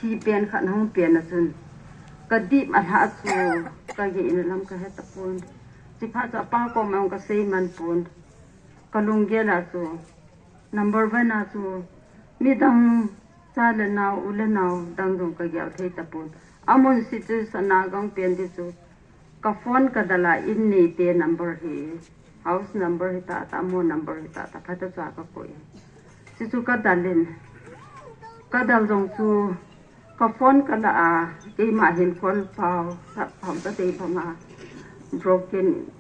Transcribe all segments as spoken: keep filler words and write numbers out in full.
Ti pen khat hung pen a chun, ka dip a lha chu, ka gei in a lam ka he tapon. Chiphat chu apa koma hung ka sei man pon. Ka lunggel a chu, number one a chu, midang cha le nao, u le nao, dang jong ka gel thei tapon. Amun situation a gang pen di chu, ka phone ka dal a in neite number hi, house number hi ta ta, mo number hi ta ta, phata cha ka koi. Chuchu ka dal in, ka dal jong chu, ka phone ka la a, keima hin call pau, sap pau ka tei bang a, broken,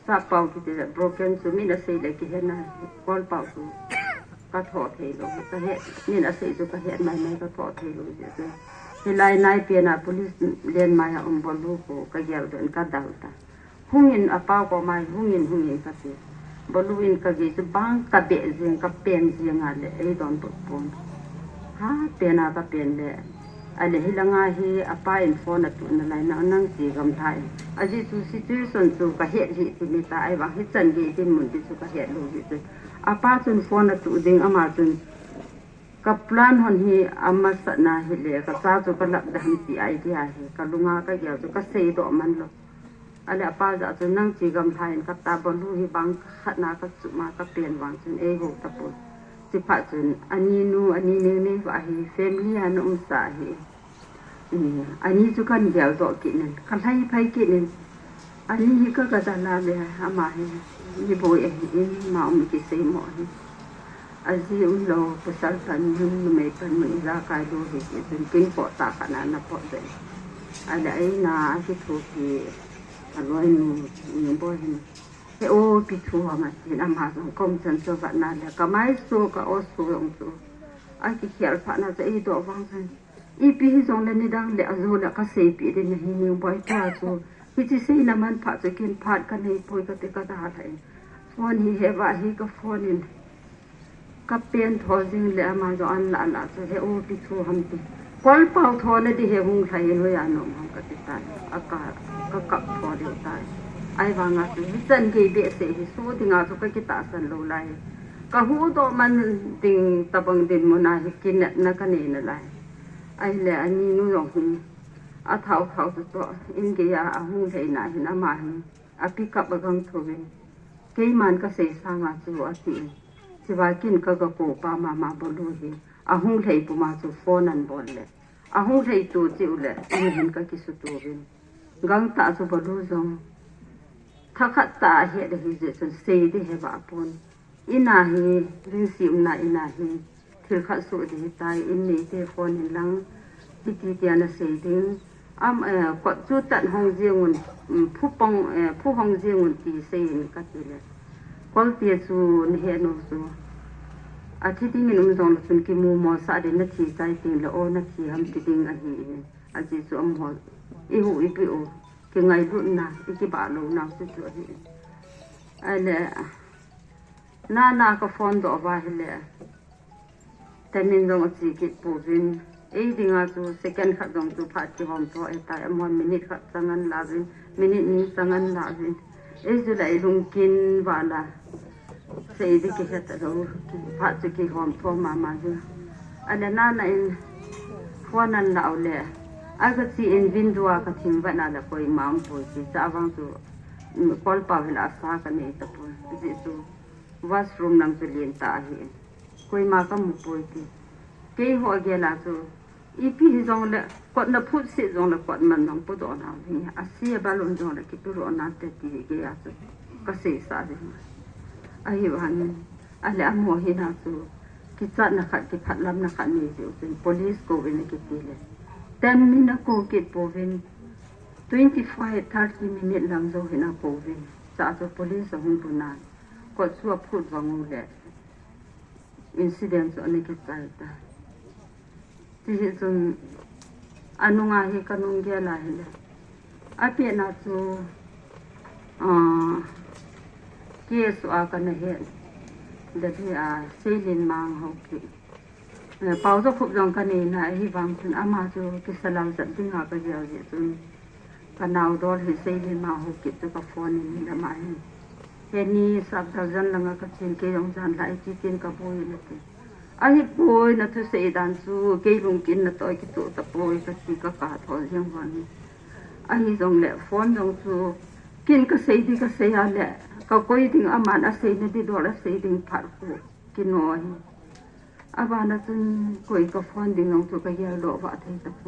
sap pau kiti le, broken chu min a sei le kihe na, call pau chu ka tho thei lou, ka he, min a sei chu ka he mai mai ka tho thei lou chu. Hilai nai pen a police len mai a um bol lou ko, ka gel den ka dal ta. Hung in apa koma hi, hung in, hung in ka ti. Bolu in ka gei chu bang ka be jing, ka pen jing a le, ei don bol pon. Ha, pen a ka pen le. A le hi langa hi apa in phone a tu na lai na nang chi gam thai. A ji chu situation chu ka he ji ti ni ta ai bang hi chan gei tin mun ti chu ka he lo ji chu. Apa chun phone a tu ding ama chun ka plan hon hi ama sa na hi le ka cha chu ka lap da ham ti idea hi ka lunga ka gel chu ka sei do man lo. A le apa ja chu nang chi gam thai in ka ta bolu hi bang khat na ka chu ma ka pen vang chun ei ho ta pon. Chiphat chun ani nu, ani neng nei va hi family a na um sa hi. Ani chu kan gel doh kit nin, ka lhai phai kit nin. Ani hi ka ga dal a le ama hi, ni boi ahi in, ma um ki sei mo hi. A ji um lo, pasal pan mun, numei pan mun, i ja kai lo hi, i jun kin po ta ka na na po de. A le ai na, a ki thu ki, a loi nu, ni boi hin. He o pi thu ha ma tin, ama jong kom chan cho va na le, ka mai so, ka o so jong chu. A ki khial pha na cha i do vang chan. Ipi hi jong le nidang le ajo le ka seipi ding ahi, Ningboi tua chu. Hichi seina manpha chu kin phat ka nei poi ka ti ka da thei. Phone hi he va hi ka phone in. Ka pen tho jing le ama jong an la la chu he o pi thu ham ti. Kol pau tho na di he hung lhai lo ya nom ham ka ti tai. A ka, ka kap tho deu tai. Ai vang a chu hi chan gei be se hi su ding a chu ka ki ta san lo lai. Ka hu do man ding tabang din mun a hi kinepna ka nei na lai. Ahile ani nu jong hi, a thao thao chu chu, in gei a, a hung lhei na hin ama hin, a pick up a gang thu vin. Keiman ka sei sang a chu a ti in. Chiva kin ka ga ko pa mama bolu hi, a hung lhei puma chu phone an bol le. A hung lhei tu chi u le, in hin ka ki su tu vin. Gang ta chu bolu jong. Thakhat ta a he de hi je chun sei de he va pon. Ina hi, ring si umna ina hi, thil khat su di hi tai, in nei te phone in lang, hi ti ti ana sei ding. Am, eh, kot chu tan hong jing un, um, phu pong, eh, phu hong jing un ti sei in ka ti le. Kol ti chu ni he no chu. A thi ding in um jong le chun ki mu mo sa de na thi tai ting le o na thi ham ti ding ahi. A ji chu am ho. I hu i pi u. Ki ngai lut na, i ki ba lo na chu chu ahi. Ai le, Na, na ka phone doh va hile. Tamin jong a chi kit puvin. Ei dinga chu second khat jong chu phat kihom tho e tai. Amahon minute khat chang an la vin. Minute ni chang an la vin. Ei chu la ei lungkin va la. Sei di kihe ta lo. Phat chu kihom tho mama chu. Ale na na in phone an la u le. A ka chi in window a ka thim va na la koima um poi chi. Cha vang chu, mm, kol pau hila sa ka nei ta poi. Ji chu. Washroom lang chu lien ta ahi. Koima ka mu poi ti. Kei ho a gel a chu. Ipi hi jong le, kot na phut si jong le, kot man jong pu doh na ding. A si a balloon jong le, kitu ro na te ti gei a chu. Ka sei sa ding. Ahi vangin. Ale amo hi na chu. Kichat na khat, kiphat lam na khat ni ji u chun. Police ko vin kiti le. Ten min a ko kit puvin. Twenty five, thirty minute lang jo hi na ko vin. Cha chu police a hung bu na. Kot chu a phut vang u le. Incident chu ana kichai ta. Ti hi chun anunga hi ka nung gel a hile. A pehna chu, ah, K S O a ka na he. Da di a Seilin Mang ho ki. Eh, Pau Zo Khup jong ka nei na hi vang chun ama chu kisa lau jat ding a ka gel ji chun. Ka nau dol hi sei hi ma ho kit chu ka phone in la ma hi. He ni sap dal jan langa ka chin kei jong jan la i chi tin ka bu hi na ti. Ahipoi, nathusei dan chu kei lungkimna toh kitoh tapoi kati, kakap thou jeng vang. Ahijongle phone jong chu kin kasei ding kasei a le, kakoi ding aman aseina ding dol asei ding phat khu kino hi. Abana chun koi ka phone ding jong chu kagel doh vah thei tapoi.